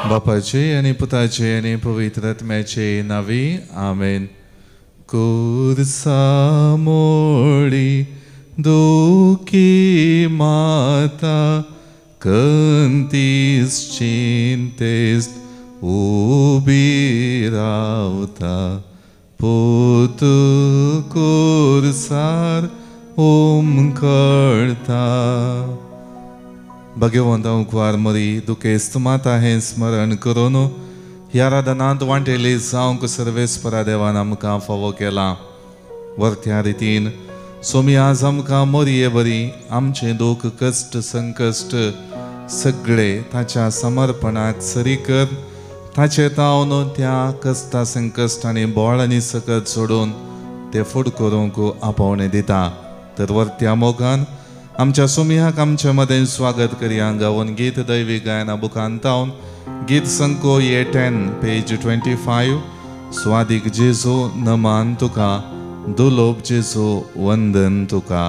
बापाचे आनी पुताचे आनी पवित्र आत्म्याचे नांवी आमेन. कुर्सा मोडी दुखी माता कंतीस चिंतेस्त उबी रावता पूत कुर्सार उमकळता. भगवंता उकवार मरी दुखेस्त माता हें स्मरण करून ह्या राधनांत वांटेली जावंक सर्वेस्परा देवान आमकां फावो केलां. वर्त्या रितीन सोमी आज आमकां मोरये बरी आमचें दूख कश्ट संकश्ट सगळे ताच्या समर्पणाक सरी कर ताचे तावन त्या कश्टा संकश्ट आनी बोळ आनी सकत सोडून ते फुड करूंक आपोवणें दिता. तर वर्त्या मोगान आमच्या सोमियाक आमचे मदें स्वागत करया. गावन गीत दैवी गायना बुकान तावन गीत संको ए 10 पेज 25. स्वादीक जेजू नमान तुका, दुलोब जेजू वंदन तुका.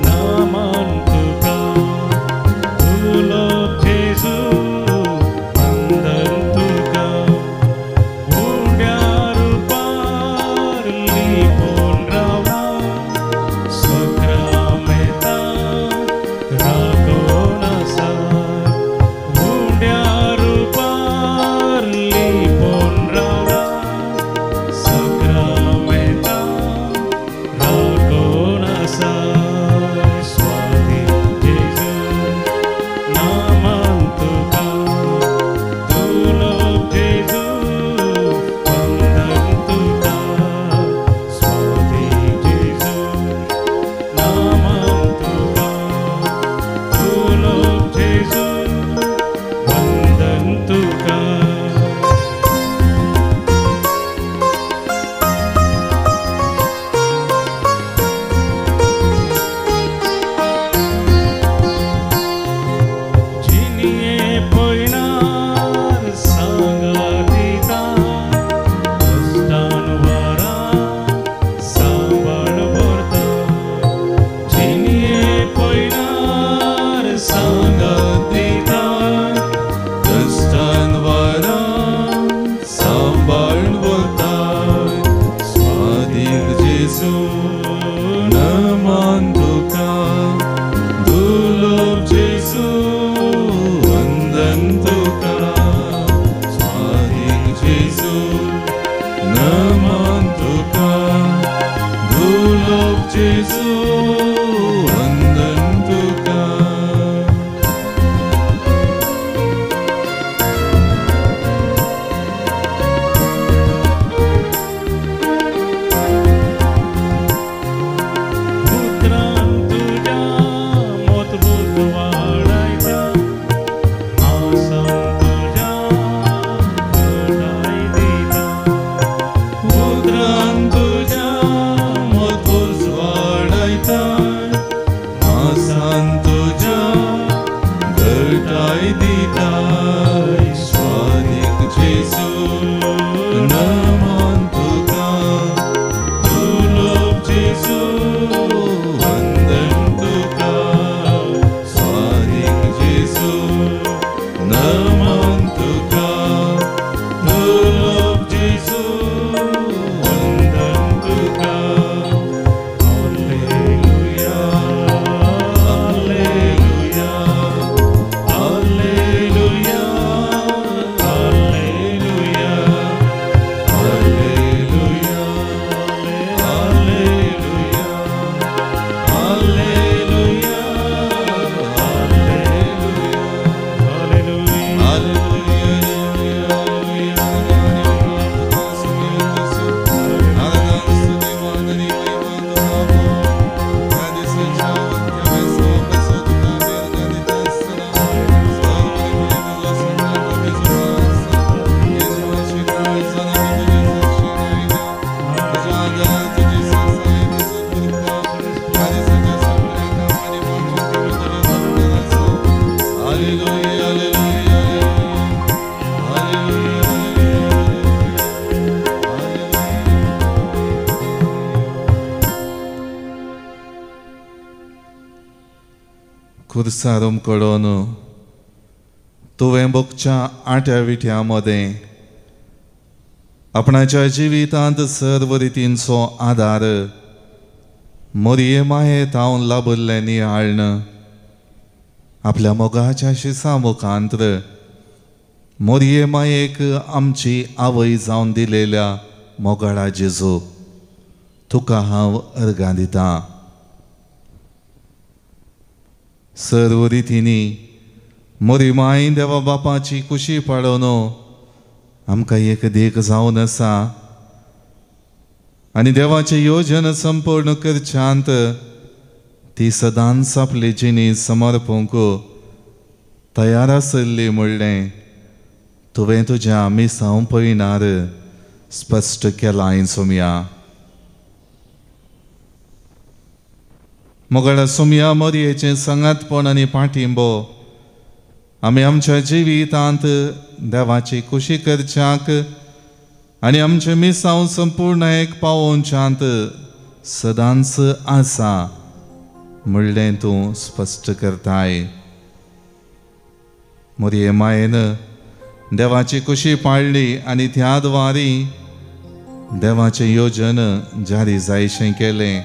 Naman tuka. खुर्सार उमकडून तुवें भोगच्या आट्या विट्या मदें आपणाच्या जिवितांत सर्व रितींचो आदार मोरये माये तावन लाभल्लें नियाळण आपल्या मोगाच्या शिसा मुखांत्र मोरये मायेक आमची आवय जावन दिलेल्या मोगाळा जेजू तुका हांव अर्गां दितां। सर्व रितींनी मोरी माय देवा बापाची कुशी पाडोवन आमकां एक देख जावन आसा आनी देवाचें योजन संपूर्ण करच्यांत ती सदांच आपली जिणी समर्पूंक तयार आसली म्हणलें तुवें तुज्या मिसांव पयनार स्पश्ट केलां सोमया। मोगाळा सोमया मोरयेचें सांगातपण आनी पाठिंबो आमी आमच्या जिवितांत देवाची कुशी करच्याक आनी आमचें मिसांव संपूर्ण एक पावोवच्यांत सदांच आसा म्हणलें तूं स्पश्ट करताय। मोरये मायेन देवाची कुशी पाळ्ळी आनी त्या द्वारी देवाचें योजन जारी जायशें केलें।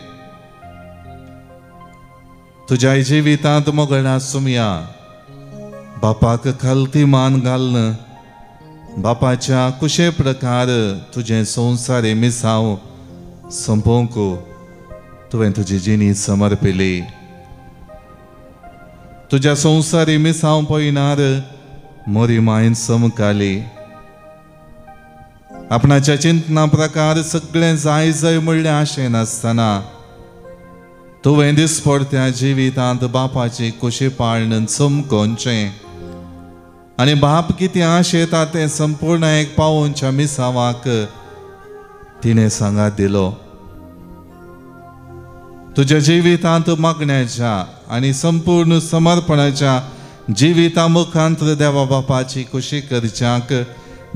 तुज्या जिवितांत मोगळा सुमया बापाक खालती मान घालून बापाच्या कुशे प्रकार तुजें संवसारी मिसांव सोंपोवंक तुवें तुजी जिणी समर्पिली। तुज्या संवसारी मिसांव पळयनार मोरी मायन समकाली आपणाच्या चिंतना प्रकार सगळें जाय जाय म्हणलें आशें नासतना तुवें दिसपडत्या जिवितांत बापाची कुशी पाळण चमकोवचें आनी बाप कितें आशेता तें संपूर्ण एक पावोवच्या मिसावाक तिणें सांगात दिलो। तुज्या जिवितांत मागण्याच्या आनी संपूर्ण समर्पणाच्या जिविता मुखांत देवा बापाची कुशी करच्याक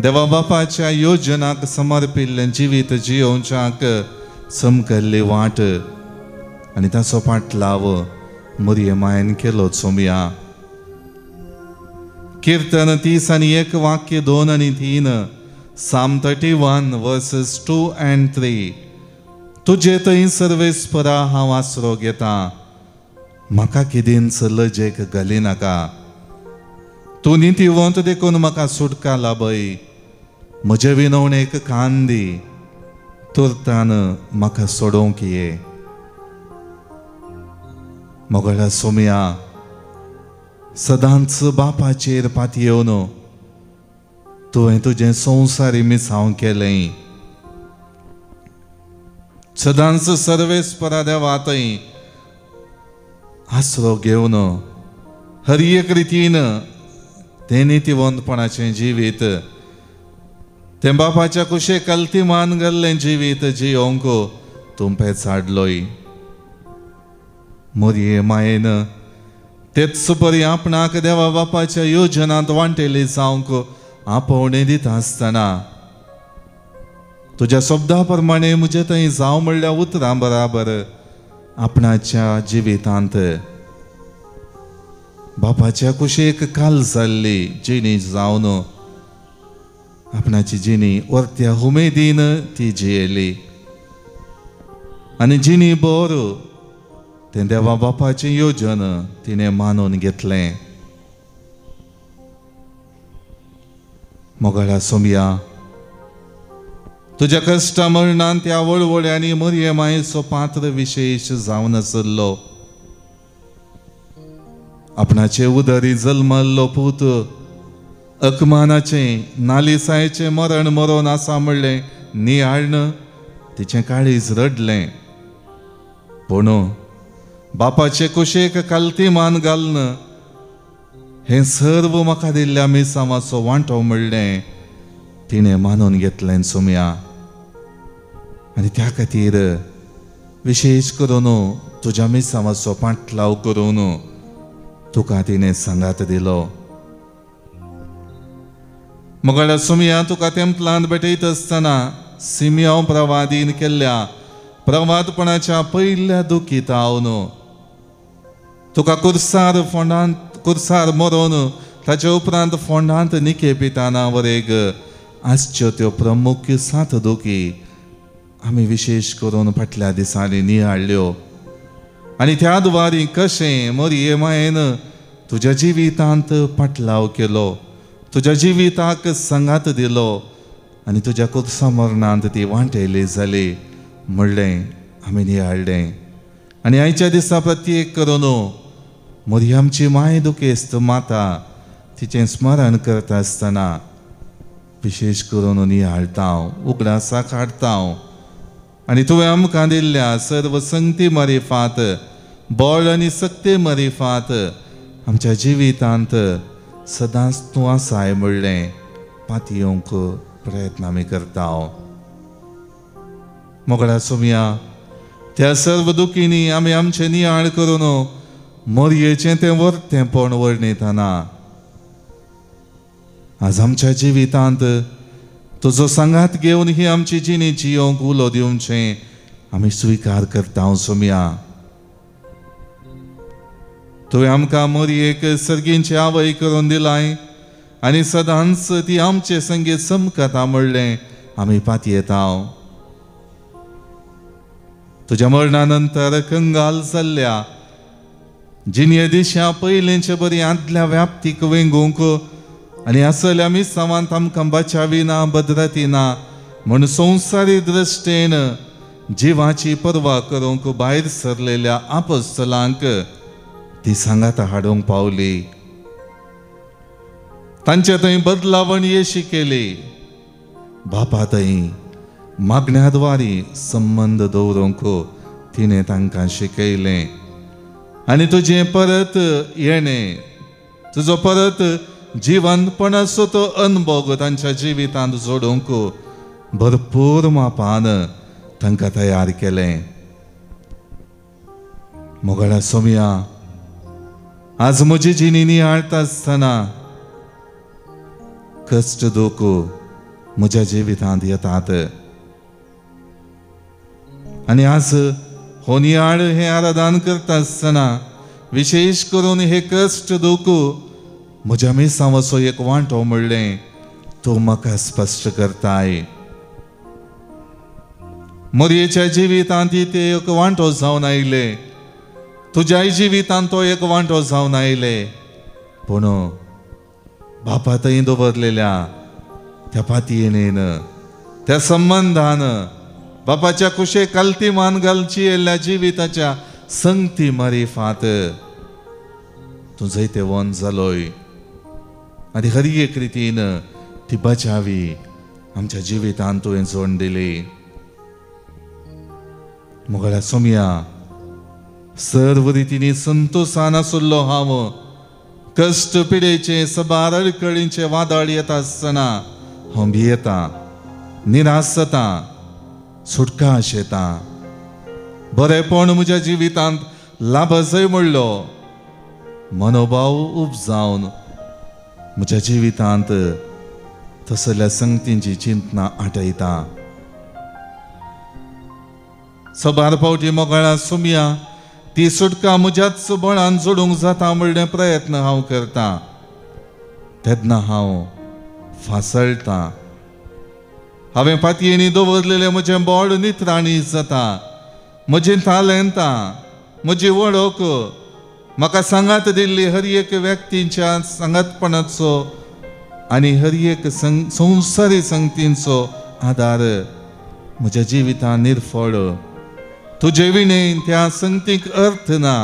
देवा बापाच्या योजनाक समर्पिल्लें जिवीत जियोवच्याक चमकल्ली वाट आनी ताचो पाटलाव मोरये मायेन केलो सोमया। कीर्तन 30 1 वाक्य 2 आणि 3 Psalm 31 verses 2 and 3 तुजे थंय सर्वेस्परा हांव आसरो घेता म्हाका किदेंच लजेक घालिनाका। तूं नितीवंत देखून म्हाका सुटका लाभय म्हजे विनवणेक कान दी तुर्तान म्हाका सोडोवंक ये। मोगळा सोमया सदांच बापाचेर पातयेवन तुवें तुजें संवसारी मिसांव केलें। सदांच सर्वेस्परा देवा थंय आसरो घेवन हर एक रितीन तें नितीवंतपणाचें जिवीत तें बापाच्या कुशे कलती मान घाल्लें जिवीत जियोवंक तूं पेचाडलोय। मोरये मायेन तेच परी आपणाक देवा बापाच्या योजनांत वांटेली जावंक आपोवणें दिता आसतना तुज्या शब्दा प्रमाणे म्हजे थंय जावं म्हणल्या उतरां बराबर आपणाच्या जिवितांत बापाच्या कुशेक काल जाल्ली जिणी जावन आपणाची जिणी वर्त्या उमेदीन ती जियेली आनी जिणी बरो तें देवा बापाचें योजन तिणें मानून घेतलें। मोगाळा सोमया तुज्या कश्टा मरणान त्या वळवळ्यांनी मोरये मायेचो पात्र विशेश जावन आसलो। आपणाचे उदरी जल्मल्लो पूत अकमानाचें नालिसायेचें मरण मरोन आसा म्हणलें नियाळण तिचें काळीज रडलें पूण बापाचे कुशेक कालती मान घालून हें सर्व म्हाका दिल्ल्या मिसांवाचो वांटो म्हणलें तिणें मानून घेतलें सोमया। आनी त्या खातीर विशेश करून तुज्या मिसांवाचो पाटलाव करून तुका तिणें सांगात दिलो। मोगाळा सोमया तुका तेंपलांत भेटयत आसतना सिमियांव प्रवादीन केल्ल्या प्रवादपणाच्या पयल्या दुखीत हांव तुका कुर्सार फोंडांत कुर्सार मरोन ताचे उपरांत फोंडांत निके पिताना वरेग आसच्यो त्यो प्रमुख सात दुखी आमी विशेश करून फाटल्या दिसांनी नियाळ्ळ्यो आनी त्या द्वारी कशें मरिये मायेन तुज्या जिवितांत पाटलाव केलो, तुज्या जिविताक सांगात दिलो आनी तुज्या कुर्सा मरणांत ती वांटेली जाली म्हणलें आमी नियाळ्ळें. आनी आयच्या दिसा प्रत्येक करून मरिया आमची माय दुखेस्त माता तिचें स्मरण करता आसतना विशेश करून नियाळटा, उगडासाक हाडटा आनी तुवें आमकां दिल्ल्या सर्व संगती मारिफात, बळ आनी सक्ते मारिफात आमच्या जिवितांत सदांच तूं आसाय म्हणलें पातयेवंक प्रयत्न आमी करता. मोगळा सोमया, त्या सर्व दुखींनी आमी आमचें नियाळ करून मोरयेचें तें वर्तेंपण वर्णितना आज आमच्या जिवितांत तुजो सांगात घेवन ही आमची जिणी जियोंक उलो दिवचें आमी स्विकार करता. सोमया, तुवें आमकां मोरयेक सर्गींची आवय करून दिलाय आनी सदांच ती आमचे संगीत चमकता म्हणलें आमी पातयेता. तुज्या मरणा नंतर कंगाल जाल्ल्या जिणये दिशा पयलींचे बरी आदल्या व्याप्तीक वेंगूंक आनी आसल्या मिसावांत आमकां बचावी ना, भद्रती ना म्हूण संवसारी दृश्टेन जिवाची पर्वा करूंक भायर सरलेल्या आपस्तलांक ती सांगाता हाडूंक पावली. तांचे थंय बदलावण येशी केली. बापा थंय मागण्या द्वारी संबंद दवरूंक तिणें तांकां शिकयलें आनी तुजें परत येणें, तुजो परत जिवंतपणाचो तो अनुभव तांच्या जिवितांत जोडूंक भरपूर मापान तांकां तयार केलें. मोगळा सोमया, आज म्हजी जिणी नियाळटा आसतना कश्ट दुख म्हज्या जिवितांत येतात आनी आज हो नियाळ हें आराधन करता आसतना विशेश करून हे कश्ट दुख म्हज्या मिसांवाचो एक वांटो म्हणलें तूं म्हाका स्पश्ट करताय. मोरयेच्या जिवितांत ते एक वांटो जावन आयले, तुज्याय जिवितांत तो एक वांटो जावन आयले, पूण बापा थंय दवरलेल्या त्या पातयेन, त्या संबंधान, बापाच्या कुशे कालती मान घालची येयल्ल्या जिविताच्या संगती मारिफात तूं जैतेवन जालोय आनी हर एक रितीन ती बचावी आमच्या जिवितांत तुवें जोड दिली. मोगळ्या सोमया, सर्व रितींनी संतोशान आसलो हांव कश्ट पिडेचे सबार अडकळींचे वादळ येता आसतना हांव भियेता, निराश जाता, सुटका आशेता. बरेपण म्हज्या जिवितांत लाभजय म्हणलो मनोभाव उपजावन म्हज्या जिवितांत तसल्या संगतींची चिंतना आटयता. सबार फावटी मोगाळा सोमया, ती सुटका म्हज्याच बळान जोडूंक जाता म्हणले प्रयत्न हांव करता तेन्ना हांव फासळटा. हांवें पातयेनी दवरलेलें म्हजें बळ नित्राणी जाता, म्हजें तालेंतां, म्हजी वळख, म्हाका सांगात दिल्ली हर एक व्यक्तींच्या सांगातपणाचो आनी हर एक संवसारी संगतींचो आदार म्हज्या जिवितांत निर्फळ. तुजे विणें त्या संगतीक अर्थ ना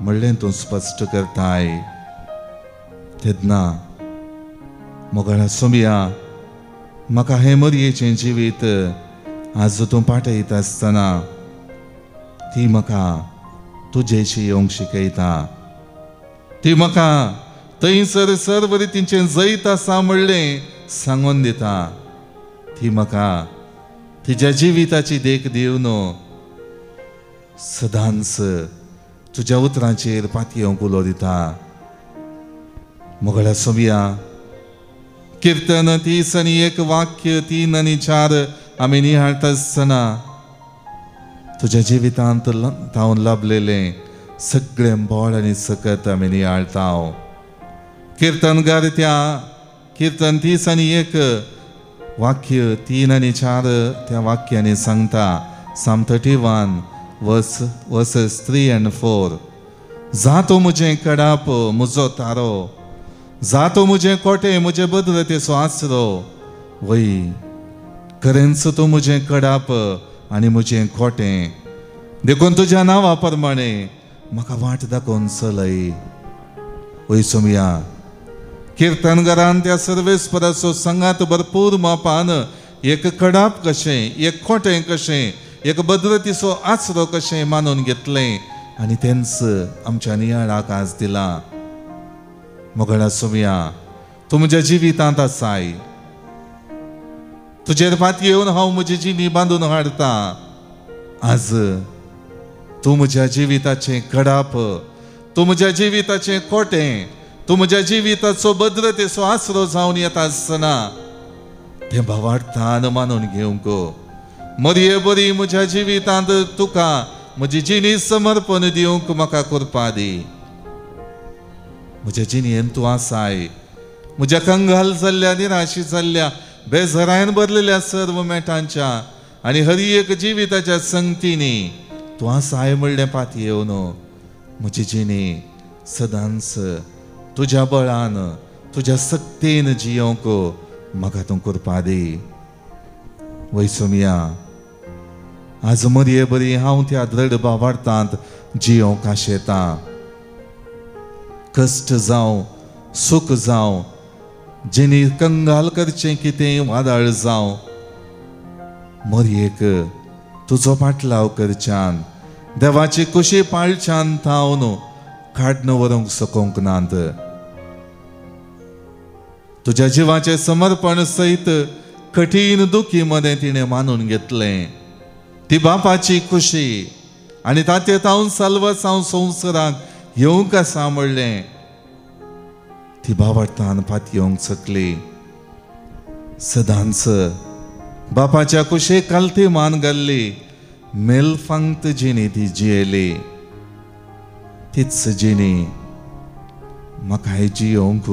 म्हणलें तूं स्पश्ट करताय. तेन्ना मोगाळा सोमया, म्हाका हें मरयेचें जिवीत आज तूं पाठयता आसतना ती म्हाका तुजेशी येवंक शिकयता, ती म्हाका थंयसर सर्व रितींचें जैत आसा म्हणलें सांगून दिता, ती म्हाका तिज्या जिविताची देख दिवन सदांच तुज्या उतरांचेर पातयेवंक उलो दिता. मोगळ्या सोमया, किर्तन 30 आनी 1 वाक्य 3 आनी 4 आमी निहाळटा आसतना तुज्या जिवितांत तावन लाभलेलें सगळें बोळ आनी सकत आमी नियाळता. किर्तनगार त्या किर्तन 30 आनी 1 वाक्य 3 आनी 4 त्या वाक्यांनी सांगता. Psalm 31 verses 3 and 4. जातो म्हजें कडाप म्हजो तारो, जातो म्हजें कोटें म्हजे भद्रतेचो आसरो. वय खरेंच तूं म्हजें कडाप आनी म्हजें कोटें, देखून तुज्या नांवा प्रमाणे म्हाका वाट दाखोवन चलय. वय सोमया, किर्तनगारान त्या सर्वेस्पराचो संगात भरपूर मापान एक कडाप कशें, एक कोटें कशें, एक भद्रतेचो आसरो कशें मानून घेतलें आनी तेंच आमच्या नियाळाक आज दिला. मोगळा सोमया, तूं म्हज्या जिवितांत आसाय, तुजेर फात येवन हांव म्हजी जिणी बांदून हाडटा. आज तूं म्हज्या जिविताचें कडाप, तूं म्हज्या जिविताचें कोटें, तूं म्हज्या जिविताचो भद्रतेचो आसरो जावन येता आसतना तें भावार्थान मानून घेवंक मरये बरी म्हज्या जिवितांत तुका म्हजी जिणी समर्पण दिवंक म्हाका कृपा दी. म्हज्या जिणेन तूं आसाय, म्हज्या कंगाल जाल्ल्या, निराशी जाल्ल्या, बेजरायन भरलेल्या सर्व मेटांच्या आनी हर एक जिविताच्या संगतींनी तूं आसाय म्हणलें पातयेवन म्हजी जिणी सदांच तुज्या बळान, तुज्या सक्तेन जियोवंक म्हाका तूं कृपा दी. वय सोमया, आज मरये बरी हांव त्या दृढ भावार्थांत जियोवंक आशेतां. कश्ट जावं, सूख जावं, जिणी कंगाल करचें कितें वादळ जावं, मरयेक तुजो पाटलाव करच्यान, देवाची कुशी पाळच्यान थावन काडन व्हरूंक सकोंक नात. तुज्या जिवाचें समर्पण सयत कठीण दुखी मदें तिणें मानून घेतलें. ती बापाची खुशी आनी ताचे तावन साल्वासांव संवसाराक येवंक आसा म्हणलें ती भावार्थान पातयेवंक शकली. सदांच बापाच्या कुशेक कालती मान घाल्ली मेलफांत जिणी ती जियेली. तीच जिणी म्हाकाय जियोवंक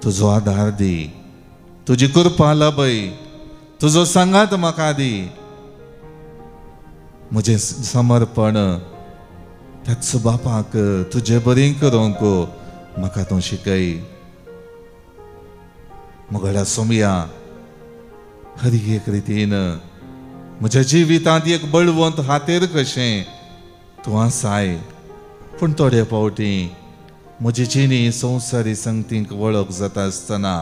तुजो आदार दी, तुजी कृपा लाभय, तुजो सांगात म्हाका दी. म्हजें समर्पण त्याच बापाक तुजे बरी करूंक म्हाका तूं शिकय. म्हगेल्या सोमया, हर एक रितीन म्हज्या जिवितांत एक बळवंत हातेर कशें तूं आसाय, पूण थोडे फावटी म्हजी जिणी संवसारी संगतींक वळख जाता आसतना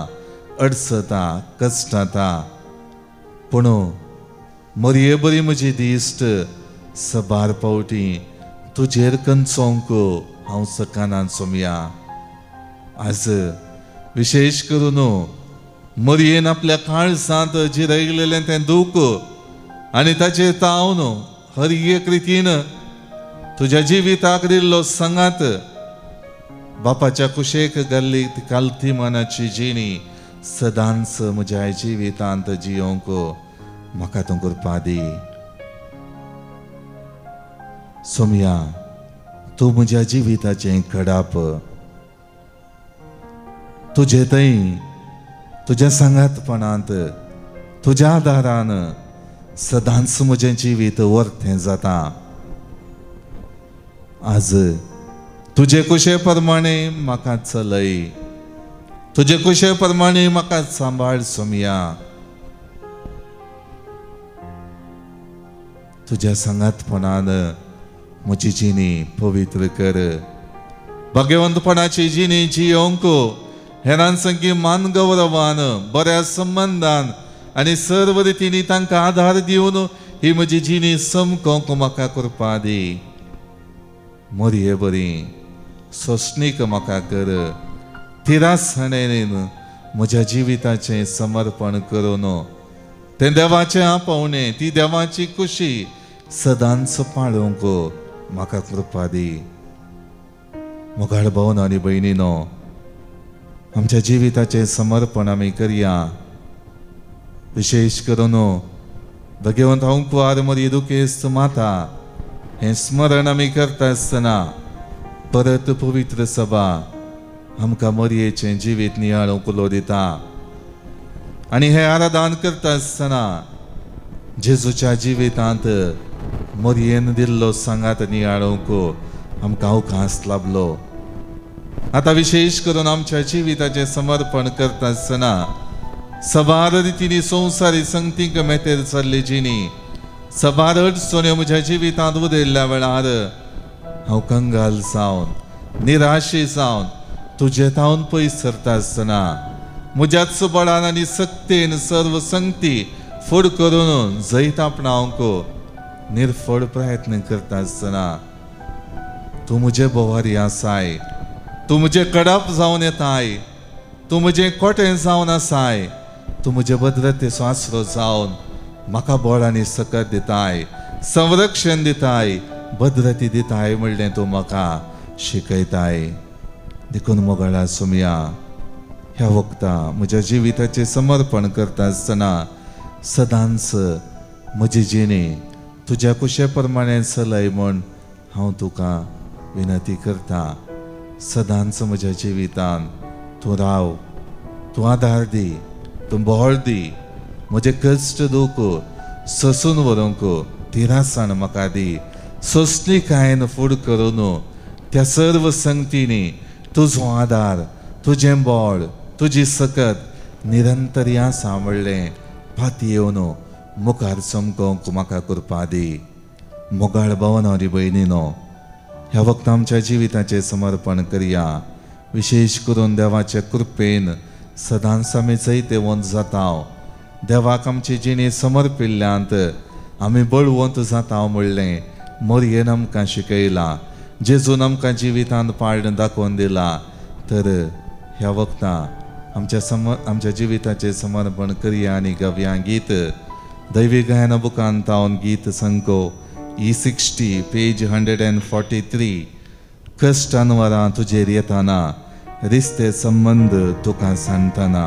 अडचता, कश्टाता. पूण मरये बरी म्हजी दिश्ट सबार फावटी तुजेर कंचोवंक हांव सकना सोमया. आज विशेश करून मरयेन आपल्या काळजांत जिरयलेलें तें दूख आनी ताचेर तावन हर एक रितीन तुज्या जिविताक दिल्लो सांगात, बापाच्या कुशेक घाल्ली कालती मनाची जिणी सदांच म्हज्या जिवितांत जियोवंक म्हाका तूं कृपा दी. सोमया, तूं म्हज्या जिविताचें कडाप, तुजे थंय तुज्या सांगातपणांत, तुज्या आदारान सदांच म्हजें जिवीत वरतें जाता. आज तुजे कुशे प्रमाणे म्हाका चलय, तुजे कुशे प्रमाणे म्हाका सांबाळ सोमया. तुज्या सांगातपणान म्हजी जिणी पवित्र कर. भाग्यवंतपणाची जिणी जियोवंक हेरां संगी मान गौरवान, बऱ्या संबंदान आनी सर्व रितींनी तांकां आदार दिवन ही म्हजी जिणी समकोंक म्हाका कृपा दी. मरये बरी सोंसणीक म्हाका कर, तिरासणेन म्हज्या जिविताचें समर्पण करून तें देवाचें आपोवणें, ती देवाची खुशी सदांच पाळोवंक म्हाका कृपा दी. मोगाळ भावन आनी भयणीनो, आमच्या जिविताचें समर्पण आमी करया. विशेष करून भगवंत हांव कुवार मरी दुखेस्त माता हें स्मरण आमी करता आसतना परत पवित्र सभा आमकां मरयेचें जिवीत नियाळूंक उलो दिता आनी हें आराधन करता आसतना जेजूच्या जिवितांत मरयेन दिल्लो सांगात नियाळूंक आमकां अवकाश लाभलो। आतां विशेश करून आमच्या जिविताचें समर्पण करता आसतना सबार रितींनी संवसारी संगतींक मेतेर चल्ली जिणी सबार अडचण्यो म्हज्या जिवितांत उदयल्ल्या वेळार हांव कंगाल जावन निराशे जावन तुजे तावन पयस सरता आसतना म्हज्याच बळान आनी सक्तेन सर्व संगती फुड करून जैत आपणावंक निर्फळ प्रयत्न करता आसतना तूं म्हजे बोवारी आसाय, तूं म्हजें कडप जावन येताय, तूं म्हजें कोटें जावन आसाय, तूं म्हजे भद्रतेचो आसरो जावन म्हाका बळ आनी सकत दिताय, संरक्षण दिताय, भद्रती दिताय म्हणलें तूं म्हाका शिकयताय। देखून मोगाळा सोमया ह्या वखता म्हज्या जिविताचें समर्पण करता आसतना सदांच म्हजी जिणी तुज्या कुशे प्रमाणे चलय म्हूण हांव तुका विनंती करता। सदांच म्हज्या जिवितान तूं राव, तूं आदार दी, तूं बळ दी, म्हजें कश्ट दूख सोसून व्हरूंक तिरासाण म्हाका दी, सोंसणीकायेन फूड करून त्या सर्व संगतींनी तुजो आदार, तुजें बळ, तुजी सकत निरंतर आसा म्हणलें पातयेवन मुखार चमकोवंक म्हाका कृपा दी। मोगाळ भावनो आनी भयणीनो, ह्या वखता आमच्या जिविताचें समर्पण करया। विशेश करून देवाचे कृपेन सदांच आमी जैतेवंत जाता। देवाक आमची जिणी समर्पिल्ल्यांत आमी बळवंत जाता म्हणलें मरयेन आमकां शिकयलां, जेजून आमकां जिवितांत पाळण दाखोवन दिला। तर ह्या वखता आमच्या जिविताचें समर्पण करया आनी गावया गीत दैवी गायना बुकान तावन गीत संको E60 page 143 कश्टान वरां तुजेर येताना रिस्ते संबंद तुका सांगतना।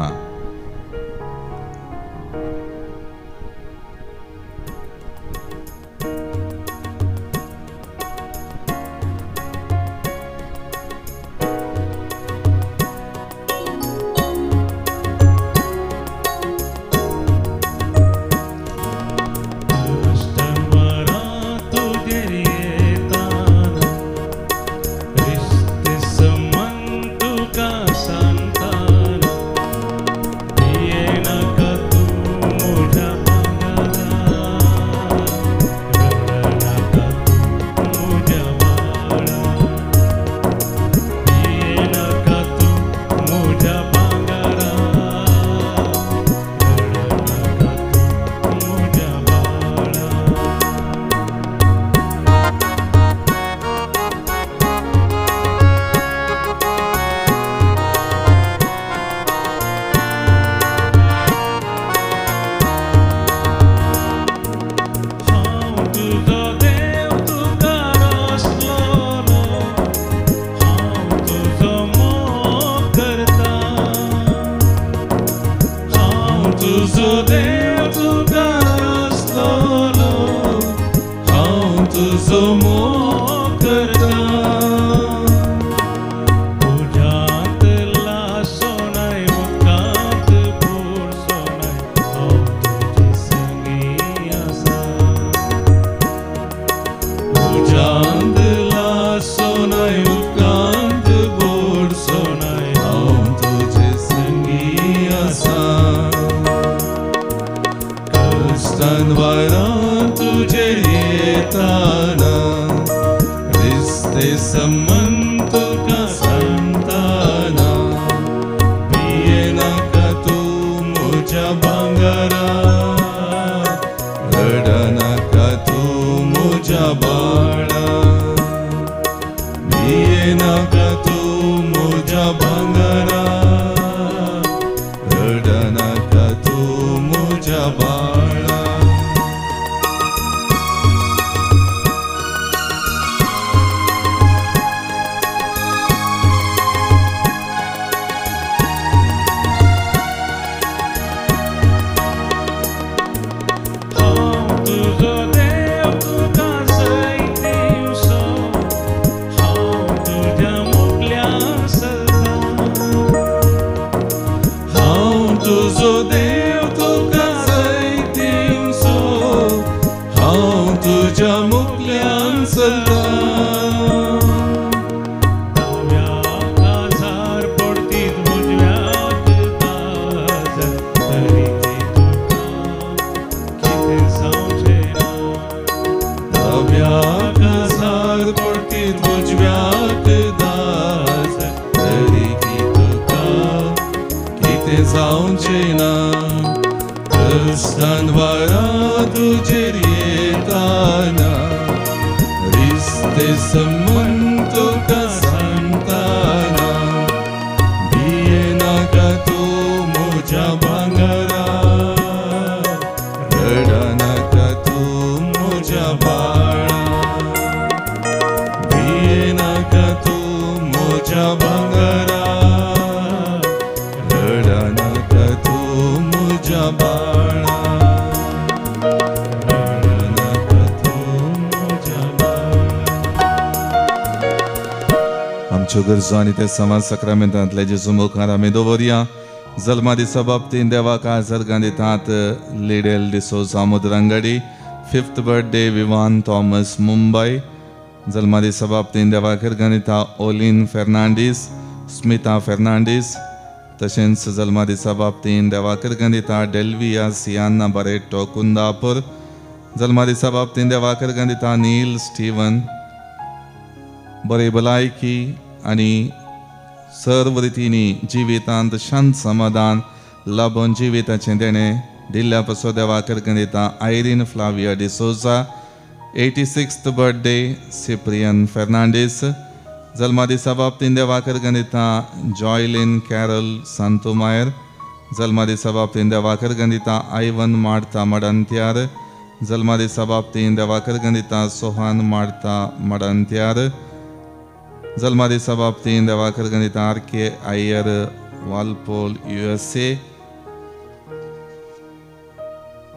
तुझो देव तुका सैती रस्तान वारा तुजेर येताना रिस्ते संबंद तुका सांगताना भियेनाका तूं म्हज्या भांगरा रडनाका तूं म्हज्या बाळा भियेनाका तूं म्हज्या भांगरा रडनाका तूं म्हज्या बाळा रडनाका तूं म्हज्या बाळा. आमच्यो गरजो आनी ते समाज साक्रामेंतांतले जेजू मुखार आमी दवरया. जल्मा दिसा बाबतीन देवाक आजर्गां दितात Lidel D'Souza Mudrangadi. 5th birthday Vivan Thomas Mumbai. जल्मा दिसा बाबतीन देवाक अर्गां दिता ओलीन फेर्नांडीस, स्मिता फेर्नांडीस. तशेंच जल्मा दिसा बाबतीन देवाक अर्गां दिता डेल्विया सियान्ना बारेटो कुंदापूर. जल्मा दिसा बाबतीन देवाक अर्गां दिता नील स्टीवन. बरी भलायकी आनी सर्व रितींनी जिवितांत शांत समाधान लाबून जिविताचें देणें दिल्ल्या पासो देवाक अर्गां दिता Irene Flavia D'Souza. 86th birthday Cyprian Fernandes. जल्मा दिसा बाबतीन देवाक अर्गां दिता जॉयलीन कॅरल सांतोमायर. जल्मा दिसा बाबतीन देवाक अर्गां दिता आयवन मार्ता मडंत्यार. जल्मा दिसा बाबतीन देवाक अर्गां दिता सोहान मार्ता मडंत्यार. जल्मा दिसा बाबतीन देवाक अर्गां दिता R K Iyer Walpole USA.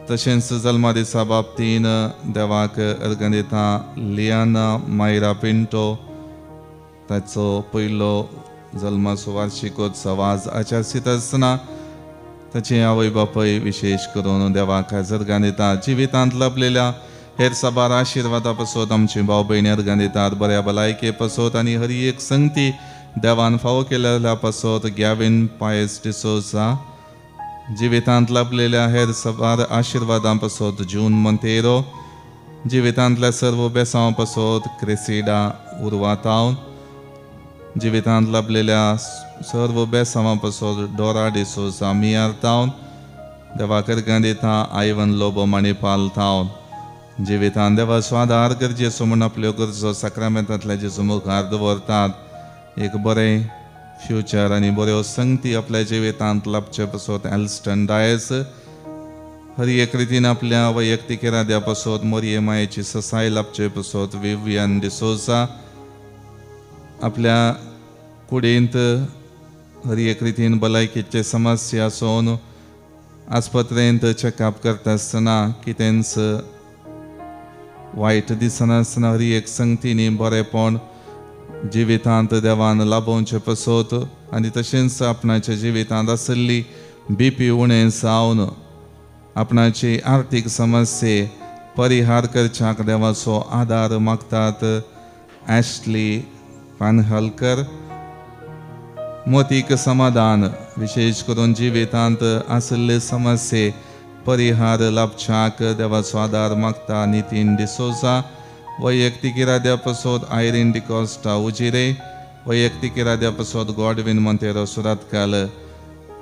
तशेंच जल्मा दिसा बाबतीन देवाक अर्गां दिता लियाना मायरा पिंटो. ताचो पयलो जल्माचो वार्षिकोत्सव आज आचरित आसतना ताचे आवय बापूय विशेष करून देवाक अर्गां दिता. जिवितांत लाभलेल्या हेर साबार आशिर्वादा पासत आमची भाव भयणी अर्गां दितात. बऱ्या भलायके पासत आनी हर एक संगती देवान फावो केल्ल्या पासत गॅवीन पायस डिसोजा. जिवितांत लाभलेल्या हेर साबार आशिर्वादां पासत जून मोंतेरो. जिवितांतल्या सर्व बेसांव पासत क्रेसिडा उर्वातावन. जिवितांत लाभलेल्या सर्व बेसांवां पासत डोरा डिसोजा मियार तावन. देवाक अर्गां दिता आयवन लोबो मणिपाल तावन. जिवितांत देवाचो आदार गरजेचो म्हूण आपल्यो गरजो साक्रामेंतांतल्या जेजू मुखार दवरतात. एक बरें फ्युचर आनी बऱ्यो संगती आपल्या जिवितांत लाभचे पासत एल्स्टन डायस. हर एक रितीन आपल्या वैयक्तीक इराद्या पासत मोरये मायेची ससाय लाभचे पासत विवियन डिसोजा. आपल्या कुडींत हर एक रितीन भलायकेचे समस्या आसून आस्पत्रेंत चॅकअप करता आसतना कितेंच वायट दिसनासतना हर एक संगतीनी बरेपण जिवितांत देवान लाभोवचे पासत आनी तशेंच आपणाच्या जिवितांत आशिल्ली बीपी उणें जावन आपणाची आर्थीक समस्ये परिहार करच्याक देवाचो आदार मागतात ॲशली पानहलकर. मोतीक समाधान विशेष करून जिवितांत आशिल्ले समस्ये परिहार लाभच्याक देवाचो आदार मागता नितीन डिसोजा. वैयक्तीक इराद्या पासत आयरीन डिकॉस्टा उजिरे. वैयक्तीक इराद्या पासत गॉडवीन मोंतेरो सुरातकाल.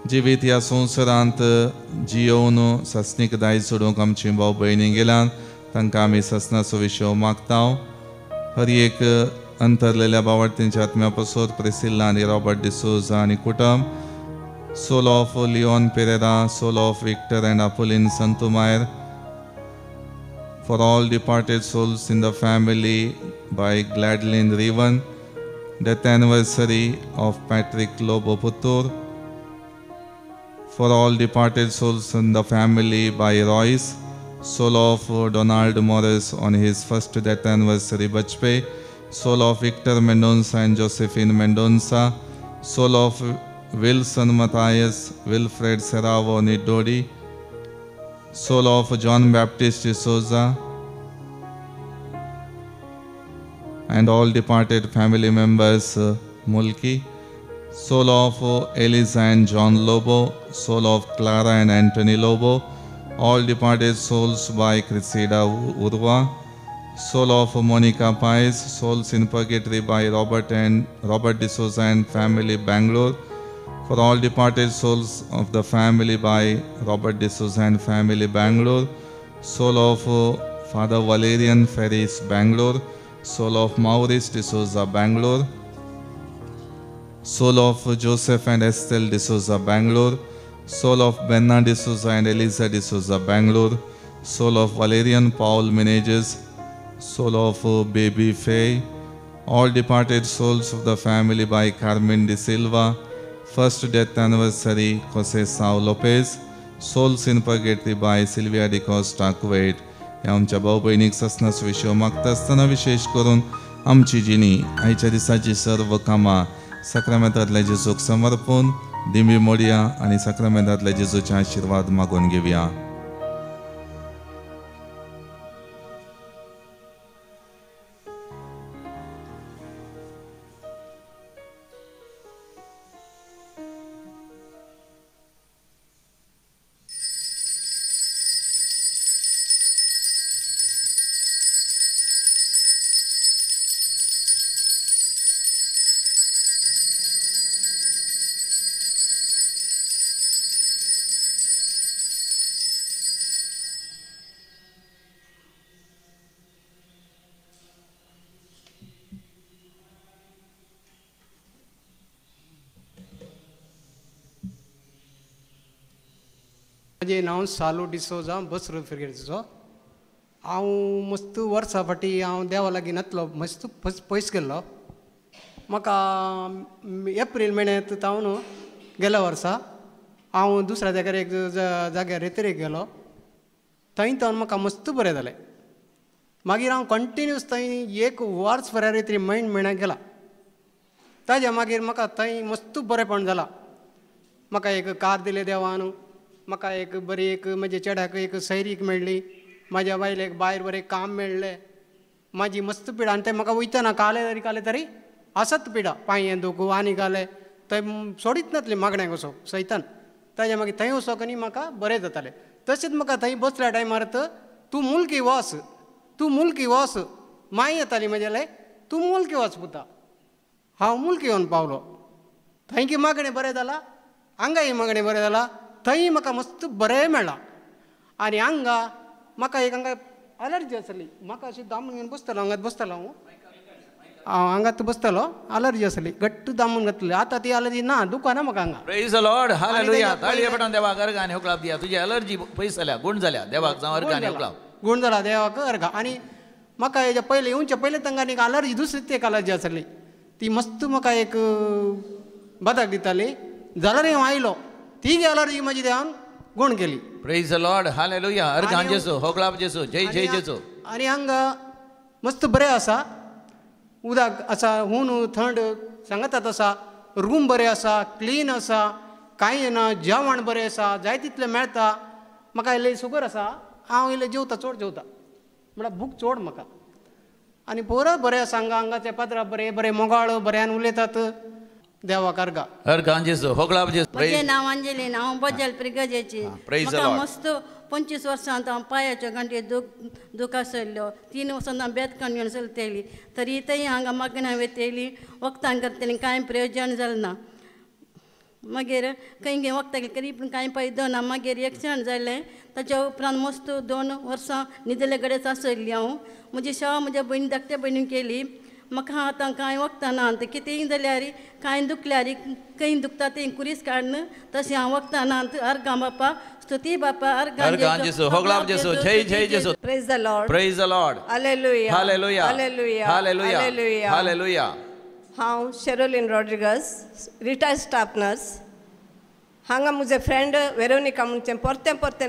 जिवीत ह्या संवसारांत जियोवन सासणीक दायज सोडूंक आमची भाव भयणी गेल्यान तांकां आमी सासणाचो विशय मागता. हर एक अंतरलेल्या बावडतींच्या आत्म्या पासत प्रेसिल्ला आनी रॉबर्ट डिसोजा आनी कुटुंब. Soul of Leon Pereira, soul of Victor and Apolline Santumair. For all departed souls in the family by Gladlyn Rivan. Death anniversary of Patrick Lobo Puttur. For all departed souls in the family by Royce. Soul of Donald Morris on his first death anniversary Bajpe. Soul of Victor Mendonça and Josephine Mendonça. Soul of Wilson Matthias, Wilfred Serravo Nidodi. Soul of John Baptist D'Souza and all departed family members Mulki. Soul of Eliza and John Lobo, soul of Clara and Anthony Lobo, all departed souls by Cressida Urwa, soul of Monica Pais, souls in purgatory by Robert D'Souza and family Bangalore, For all departed souls of the family by Robert D'Souza and family, Bangalore. Soul of Father Valerian Ferris, Bangalore. Soul of Maurice D'Souza, Bangalore. Soul of Joseph and Estelle D'Souza, Bangalore. Soul of Benna D'Souza and Eliza D'Souza, Bangalore. Soul of Valerian Paul Menages. Soul of Baby Faye. All departed souls of the family by Carmen De Silva. First death anniversary, Jose Sao Lopez. Souls in Purgatory by Sylvia De Costa, Kuwait. ह्या आमच्या भाव भयणीक ससनास विशय मागता आसतना विशेष करून आमची जिणी आयच्या दिसाची सर्व कामां साक्रामेंतांतल्या जेजूक समर्पून दिंबी मोडया आनी साक्रामेंतांतल्या जेजूचे आशिर्वाद मागून घेवया. म्हजें नांव सालू डिसोजा, बसरू फिर्गेचो. हांव मस्त वर्सां फाटीं हांव देवा लागीं नातलो, मस्त पयस गेल्लो. म्हाका एप्रील म्हयन्यांत तावन गेल्या वर्सा हांव दुसऱ्या जाग्यार एक जाग्यार रेतरेक गेलो. थंय तावन म्हाका मस्त बरें जालें. मागीर हांव कंटिन्यूस थंय एक वर्स भर रेतरी म्हयन म्हयन्याक गेला. ताज्या मागीर म्हाका थंय मस्त बरेंपण जालां. म्हाका एक कार दिलें देवान, म्हाका एक बरी एक म्हज्या चेड्याक एक सैरीक मेळ्ळी, म्हाज्या बायलेक भायर बरें काम मेळ्ळें. म्हाजी मस्त पिडा आनी तें म्हाका वयतना काले तरी काले तरी आसत पिडा, पांयें दुखू आनी काले थंय सोडीत नासली मागण्याक वचो सैतान. ताज्या मागीर थंय वचोक न्ही म्हाका बरें जातालें. तशेंच म्हाका थंय बसल्या टायमार तूं मुलकी वच, तूं मुलकी वच, माय येताली म्हजेले, तूं मुलकी वच पुता. हांव मुलकी येवन पावलो. थंय की मागणें बरें जालां, हांगाय मागणें बरें जालां. थंय म्हाका मस्त बरें मेळ्ळां. आनी हांगा म्हाका एक हांगा अलर्जी आसली, म्हाका अशी दामून घेवन बसतलो, हांगात बसतलो हांव, हांव हांगात बसतलो. अलर्जी आसली घट्ट दामून घातली, आतां ती अलर्जी ना, दुखना म्हाका हांगा. प्रेज the Lord, hallelujah. ताळये पटान देवाक अर्घ आनी होकलाप दिया. तुजी अलर्जी पयस जाल्या, गूण जाल्या, देवाक जावं अर्घ आनी होकलाप. गूण जाला देवाक अर्घ. आनी म्हाका हेज्या पयलें येवच्या पयलें तांकां एक अलर्जी, दुसरी एक अलर्जी आसली, ती मस्त म्हाका एक बदाक दिताली. जाल्यार हांव आयलो, ती अलर्जी म्हजी देवान गूण केली. प्रेज the Lord, hallelujah. अर्घ जेसू, होकलाप जेसू, जय जय जेसू. आनी हांगा मस्त बरें आसा, उदक आसा, हून थंड सांगतात आसा, रूम बरें आसा, क्लीन आसा, कांय ना, जेवण बरें आसा, जाय तितलें मेळटा. म्हाका इल्लें शुगर आसा, हांव इल्लें जेवता, चड जेवता, म्हळ्यार भूक चड म्हाका. आनी पोरा बरें आसा हांगा, हांगाचे पात्रां बरें बरें मोगाळ बऱ्यान उलयतात. देवाक अर्घ. अर्घ जेसू, होकलाप जेसू. म्हजें नांव अंजलीन, हांव बजल प्रिगजेची. म्हाका मस्त 25 वर्सां हांव पांयाच्यो गांठी दूख आसल्ल्यो. 3 वर्सां हांव बेतकान घेवन चलतली, तरी थंय हांगा मागण्या वयतली, वखदां करतली, कांय प्रयोजन जालें ना. मागीर खंय खंय वखदां तरी पूण कांय फायदो ना. मागीर एक्सिडंट जालें, ताच्या उपरांत मस्त 2 वर्सां न्हिदले कडेच आसली हांव. म्हजी सेवा म्हज्या भयणी, धाकट्या भयणीन केली. म्हाका आतां कांय वखदां ना, कितेंय जाल्यार कांय दुखल्यार खंय दुखता तें कुरीस काडून तशें हांव वखदां ना. अर्घां बापा, स्तुती बापा, अर्घां जेसू, होगलाप जेसू, जय जय जेसू. Praise the Lord, praise the Lord. Hallelujah, hallelujah, hallelujah, hallelujah, hallelujah, hallelujah. हांव Sherolyn Rodrigues, retired staff nurse. हांगा म्हजें फ्रेंड वेरोनिका म्हणचें परतें परतें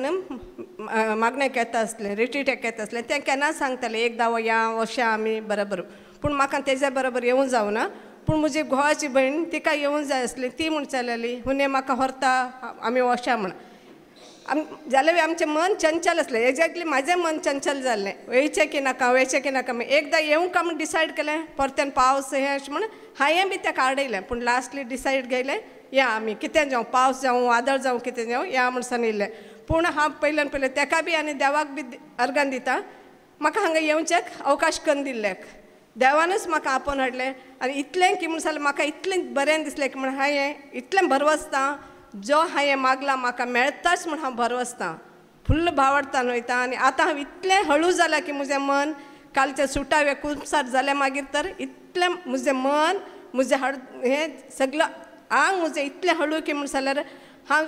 मागणेक येता आसलें, रिट्रीटाक येता आसलें. तें केन्ना सांगतालें एकदां वया वशा आमी बरोबर, पूण म्हाका तेज्या बरोबर येवंक जावना. पूण म्हजी घोवाची भयण तिका येवंक जाय आसली, ती म्हणचे लागली हुने म्हाका व्हरता आमी वशा म्हण. जाल्यार आमचें मन चंचल आसलें, एक्झॅक्टली म्हाजें मन चंचल जाल्लें, वयचें की नाका, वयचें की नाका. मागीर एकदां येवंक म्हूण डिसायड केलें, परत्यान पावस हें अशें म्हण हांवें बी तेका आडयलें. पूण लास्टली डिसायड केलें या आमी कितें जावं, पावस जावं, वादळ जावं, कितें जावं, या म्हण सांग येयलें. पूण हांव पयल्यान पयलें तेका बी आनी देवाक बी अर्गान दिता, म्हाका हांगा येवच्याक अवकाश करून दिल्ल्याक. देवानूच म्हाका आपोवन हाडलें आनी इतलें की म्हूण जाल्यार म्हाका इतलें बरें दिसलें की म्हण हांवें इतलें भरवसता जो हांवें मागला म्हाका मेळटाच म्हूण हांव भरवसता फुल्ल भावार्थान वयता. आनी आतां हांव इतलें हळू जालां की म्हजें मन कालचें सुटावें कुमसार जालें मागीर तर इतलें म्हजें मन म्हजें हळ हें सगळें आंग म्हजें इतलें हळू की म्हूण जाल्यार हांव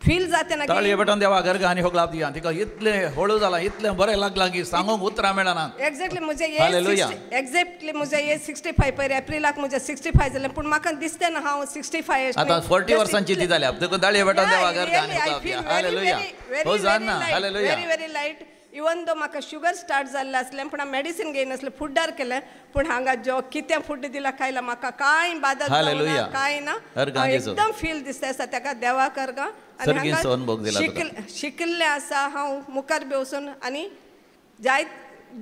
फील जाता ना. ताळये पेटोवन देवा गर्ग आनी होगलाप दिया तिका इतलें हळू जालां इतलें बरें लागलां की सांगूंक उतरां मेळना. एक्झॅक्टली म्हजें एज एक्झॅक्टली म्हजें एज 65 पयर एप्रिलाक म्हजें 65 जालें पूण म्हाका दिसता ना हांव 65. आतां 40 वर्सांची ती जाल्या देखून ताळये पेटोवन देवा गर्ग आनी होगलाप दिया. Hallelujah. Hosanna. Hallelujah. Very very light. Even though म्हाका शुगर स्टार्ट जाल्लें आसलें पूण हांव मेडिसीन घेयनासलें फुडार केलें पूण हांगा जो कितें फूड दिलां खायला म्हाका कांय बादल कांय ना एकदम फील दिसता आसा ताका देवा करगा. आनी हांगा शिकिल्लें आसा हांव मुखार बी वचून आनी जायत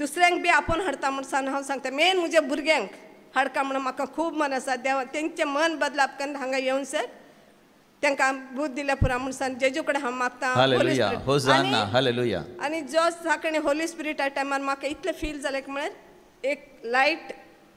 दुसऱ्यांक बी आपोवन हाडटा म्हूण सांग हांव सांगता मेन म्हज्या भुरग्यांक हाडका म्हणून म्हाका खूब मन आसा देवा तेंचें मन बदलाप करून हांगा येवन सर तांकां बूद दिल्या पुरा म्हूण सांग जेजू कडेन हांव मागता. आनी जो साकणे होली स्पिरिटा टायमार म्हाका इतलें फील जालें की म्हळ्यार एक लायट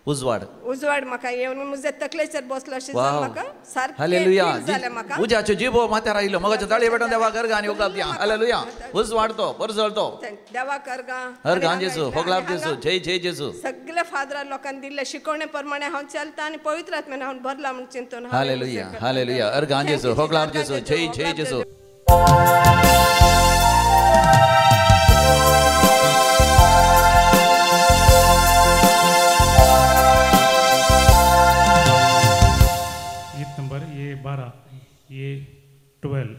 उजवाड उजवाड म्हाका येवन म्हज्या तकलेचेर बसलो अशें म्हाका सारकें फील जालें म्हाका. उज्याच्यो जिबो माथ्यार आयलो मगाच्या ताळये पेटोवन देवा गर्ग आनी होगलाप दिया. हालेलुया. उजवाड तो परजळ तो देवा करगा हर जेजू होगलाप जेजू जय जय जेजू. सगळे फादरा लोकांनी दिल्ले शिकवणे प्रमाणे हांव चलता आनी पवित्र आत्म्यान हांव भरला म्हूण चिंतून. हालेलुया. हालेलुया. हर जेजू होगलाप जेजू जय जय जेजू. 12 ये 12.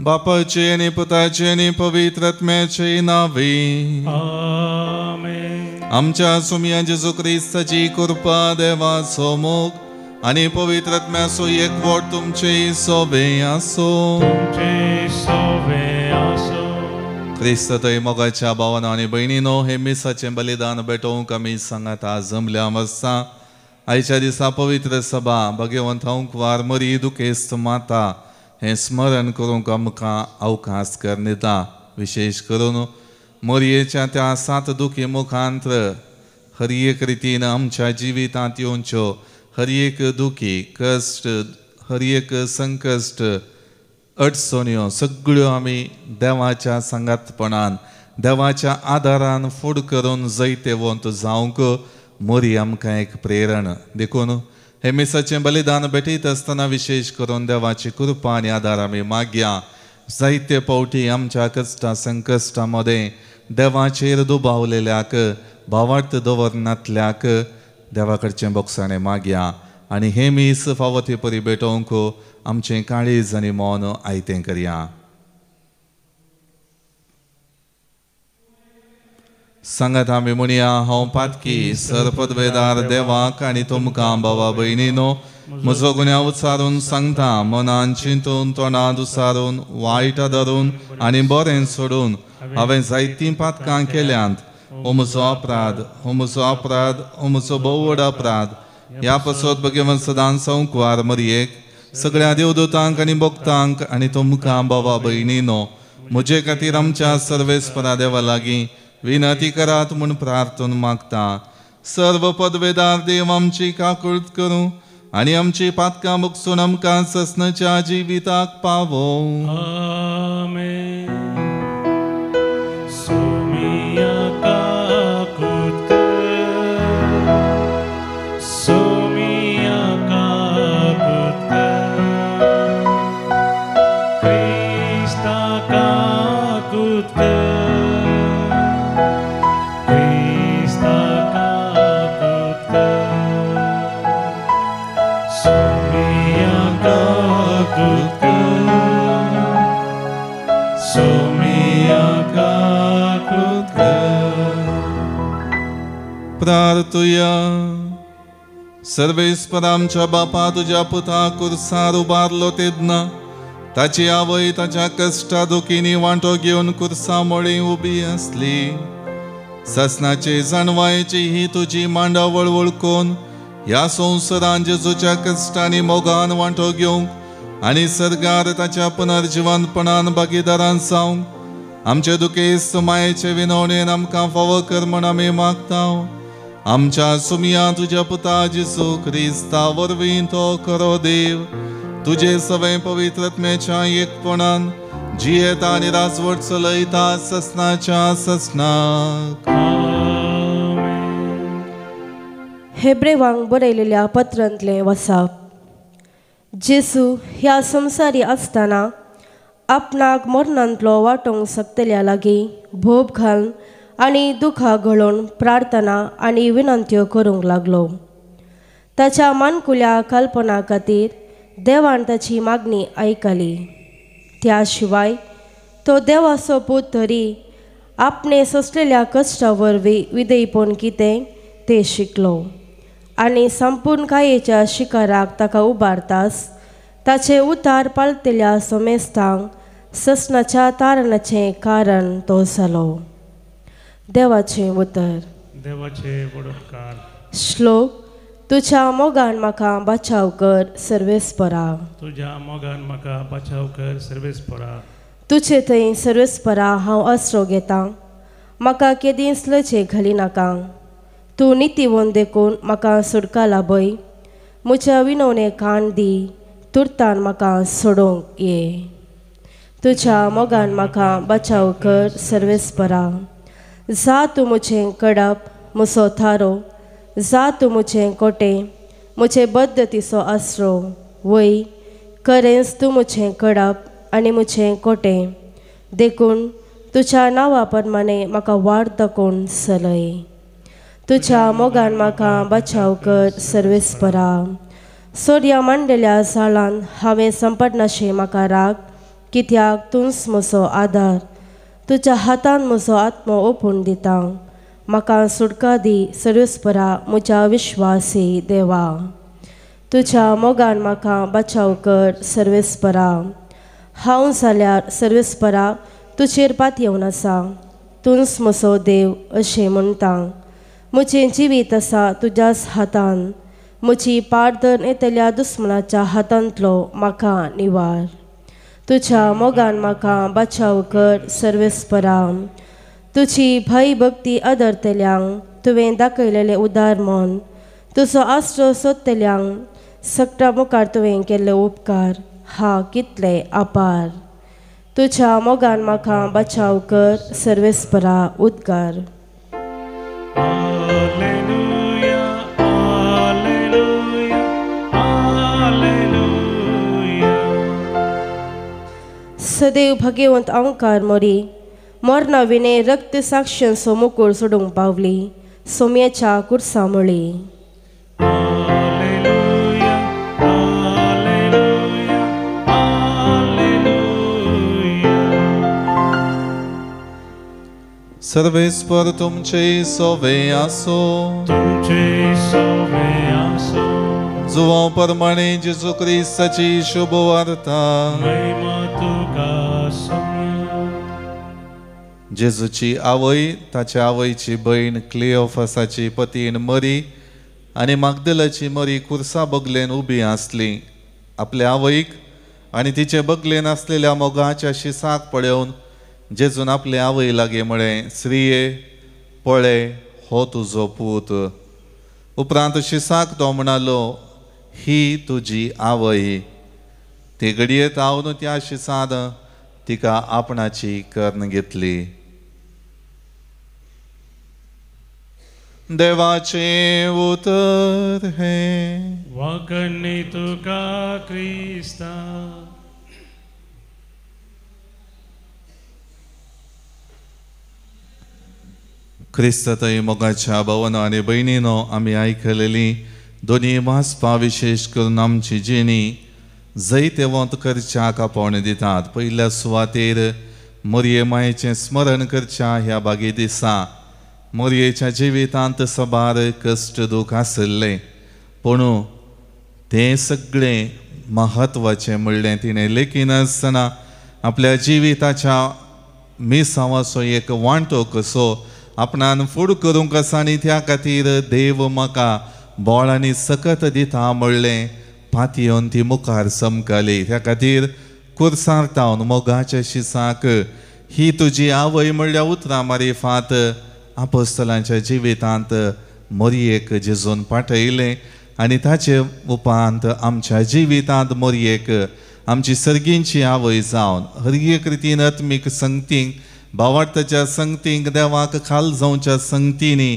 बापाचे आनी पुताचे आनी पवित्र आत्म्याचे नावे आमेन. आमच्या सुमया जेजू क्रिस्ताची कृपा देवाचो मोग आनी पवित्र आत्म्याचो एकवट तुमचे सोबे आसो. क्रिस्त थंय मोगाच्या भावानो आनी भयणीनो हे मिसाचें बलिदान भेटोवंक आमी सांगाता जमल्या वर्सां आयच्या दिसा पवित्र सभा भगवंत वार मरी दुखेस्त माता हें स्मरण करूंक आमकां अवकाश कर दिता. विशेश करून मोरयेच्या त्या 7 दुखी मुखांत हर एक रितीन आमच्या जिवितांत येवच्यो हर एक दुखी कश्ट हर एक संकश्ट अडचण्यो सगळ्यो आमी देवाच्या सांगातपणान देवाच्या आदारान फुड करून जैतेवंत जावंक मोरी आमकां एक प्रेरण. देखून हे मिसाचें बलिदान भेटयत आसतना विशेश करून देवाची कृपा आनी आदार आमी मागया. जायते फावटी आमच्या कश्टा संकश्टा मदें देवाचेर दुबावलेल्याक भावार्थ दवरनातल्याक देवा कडचें बोगसाणें मागया आनी हें मीस फावो ते परी भेटोवंक आमचें काळीज आनी मन आयतें करया. सांगात आमी म्हणया हांव पातकी सरपदवेदार देवाक आनी तुमकां बाबा भयणीनो म्हजो गुन्यांव उचारून सांगता मनान चिंतून तोंडांत उसारून वायट धरून आनी बरें सोडून हांवें जायतीं पातकां केल्यांत. हो म्हजो अपराध हो म्हजो अपराध हो म्हजो भोव व्हड अपराध. ह्या पसत भगवंत सदां संकवार मरयेक सगळ्या देवदूतांक आनी भक्तांक आनी तुमकां बाबा भयणीनो म्हजे खातीर आमच्या सर्वेस्परा देवा लागीं विनंती करात म्हूण प्रार्थना मागता. सर्व पदवेदार देव आमची काकूळत करूं आनी आमची पातकां भोगसून आमकां ससनाच्या जिविताक पावो. आमेन. सोमिया काकूत कर, सोमिया काकूत कर, क्रिस्ता काकूत कर, क्रिस्ता प्रार्थुया. सर्वेस्पर आमच्या बापा तुज्या पुता कुर्सार उबारलो तेन्ना ताची आवय ताच्या कश्टा दुखींनी वांटो घेवन कुर्सा मोळी उबी आसली. ससनाचे जाणवायेची ही तुजी मांडावळ वळखून ह्या संवसारान जेजूच्या कश्टांनी मोगान वांटो घेवंक आनी सर्गार ताच्या पुनर्जिवंतपणान भागीदारान जावंक आमचे दुखेस्त मायेचे विनवणेन आमकां फावो कर म्हण आमी मागता. आमच्या सुमया तुज्या पुता जेजू क्रिस्ता वरवीं तो खरो देव तुजे सवय पवित्रत्मेच्या एकपणान जियेता आनी राजवट चलयता ससनाच्या ससनाक. हेब्रेवांक बरयलेल्या पत्रांतलें वसाप. जेसू ह्या संवसारी आसतना आपणाक मरणांतलो वांटोवंक शकतल्या लागीं भोब घालून आनी दुखां घडोवन प्रार्थना आनी विनंत्यो करूंक लागलो. ताच्या मानकुल्या कल्पना खातीर देवान ताची मागणी आयकली. त्या शिवाय तो देवाचो पूत तरी आपणे सोंसलेल्या कश्टा वरवीं विधेयपण कितें तें शिकलो आनी संपूर्ण कायेच्या शिकाराक ताका उबारतास ताचे उतार पालतल्या समेस्तांक ससनाच्या तारणाचें कारण तो जालो. देवाचें उतर. देवाचे वडोपकार. श्लोक. तुज्या मोगान म्हाका बचाव कर सर्वेस्परा. तुज्या मोगान म्हाका बचाव कर सर्वेस्परा. तुजे थंय सर्वेस्परा हांव आसरो घेता, म्हाका केदींच लजे घालिनाका. तूं नितीवंत देखून म्हाका सुटका लाभय, म्हज्या विनवणे कान दी, तुर्तान म्हाका सोडोवंक ये. तुज्या मोगान म्हाका बचाव कर सर्वेस्परा. जा तूं म्हजें कडप म्हजो थारो, जा तूं म्हजें कोटें म्हजे बद्दतीचो आसरो. वय खरेंच तूं म्हजें कडप आनी म्हजें कोटें, देखून तुज्या नांवा प्रमाणें म्हाका वाट दाखोवन चलय. तुज्या मोगान म्हाका बचाव कर सर्वेस्परा. सोर्या मांडलेल्या जाळान हांवें संपडनाशें म्हाका राग, कित्याक तूंच म्हजो आदार. तुज्या हातान म्हजो आत्मो ओपून दिता, म्हाका सुटका दी सर्वेस्परा म्हज्या विश्वासी देवा. तुज्या मोगान म्हाका बचाव कर सर्वेस्परा. हांव जाल्यार सर्वेस्परा तुजेर पातयेवन आसा, तूंच म्हजो देव अशें म्हणटा. म्हजें जिवीत आसा तुज्याच हातान, म्हजी पारधन येतल्या दुस्मनाच्या हातांतलो म्हाका निवार. तुज्या मोगान म्हाका बचाव कर सर्वेस्परा. तुजी भयभक्ती आदरतल्यांक तुवें दाखयलेलें उदार मन, तुजो आसरो सोदतल्यांक सगळ्या मुखार तुवें केल्ले उपकार हा कितले अपार. तुज्या मोगान म्हाका बचाव कर सर्वेस्परा. उद्गार. सदैव भगेवंत अंकार मोरी मरणा विणे रक्त साक्षांचो मुकूळ सोडूंक पावली सोम्याच्या कुर्सा मळी. सर्वेस्पर तुमचे सोवे आसो. तुमचे सोवे आसो. जुवां प्रमाणे जेजू क्रिस्ताची शुभ वार्ता. महिमा तुका सोम्या. जेजूची आवय ताच्या आवयची भयण क्लियोफासाची पतीण मरी आनी मागदलाची मरी कुर्सा बगलेन उबी आसली. आपल्या आवयक आनी तिचे बगलेन आसलेल्या मोगाच्या शिसाक पळोवन जेजून आपले आवय लागीं म्हळें, स्त्रिये पळय हो तुजो पूत. उपरांत शिसाक तो म्हणालो, ही तुजी आवय. ते घडयेत हांव त्या शिसान तिका आपणाची कर्ण घेतली. देवाचें उतर हें. वाकणी तुका क्रिस्ता. क्रिस्तातय मोगाच्या भावनो आनी भयणीनो, आमी आयकलेली दोनी वाचपा विशेश करून आमची जिणी जैतेवंत करच्याक आपोवणें दितात. पयल्या सुवातेर मरये मायेचें स्मरण करच्या ह्या बागे दिसा मोरयेच्या जिवितांत सबार कश्ट दूख आशिल्लें, पूण तें सगळें म्हत्वाचें म्हणलें तिणें लेखिनासतना आपल्या जिविताच्या मिसांवाचो एक वांटो कसो आपणान फूड करूंक आसा आनी त्या खातीर देव म्हाका बळ आनी सकत दिता म्हणलें पातयेवन ती मुखार समकाली. त्या खातीर कुर्सार तावन मोगाच्या शिसाक ही तुजी आवय म्हणल्या उतरां मारिफात आपोस्तलांच्या जिवितांत मोरयेक जेजून पाठयलें आनी ताचे उपरांत आमच्या जिवितांत मोरयेक आमची सर्गींची आवय जावन हर एक रितीन आत्मीक संगतींक भावार्थाच्या संगतींक देवाक खाल जावच्या संगतींनी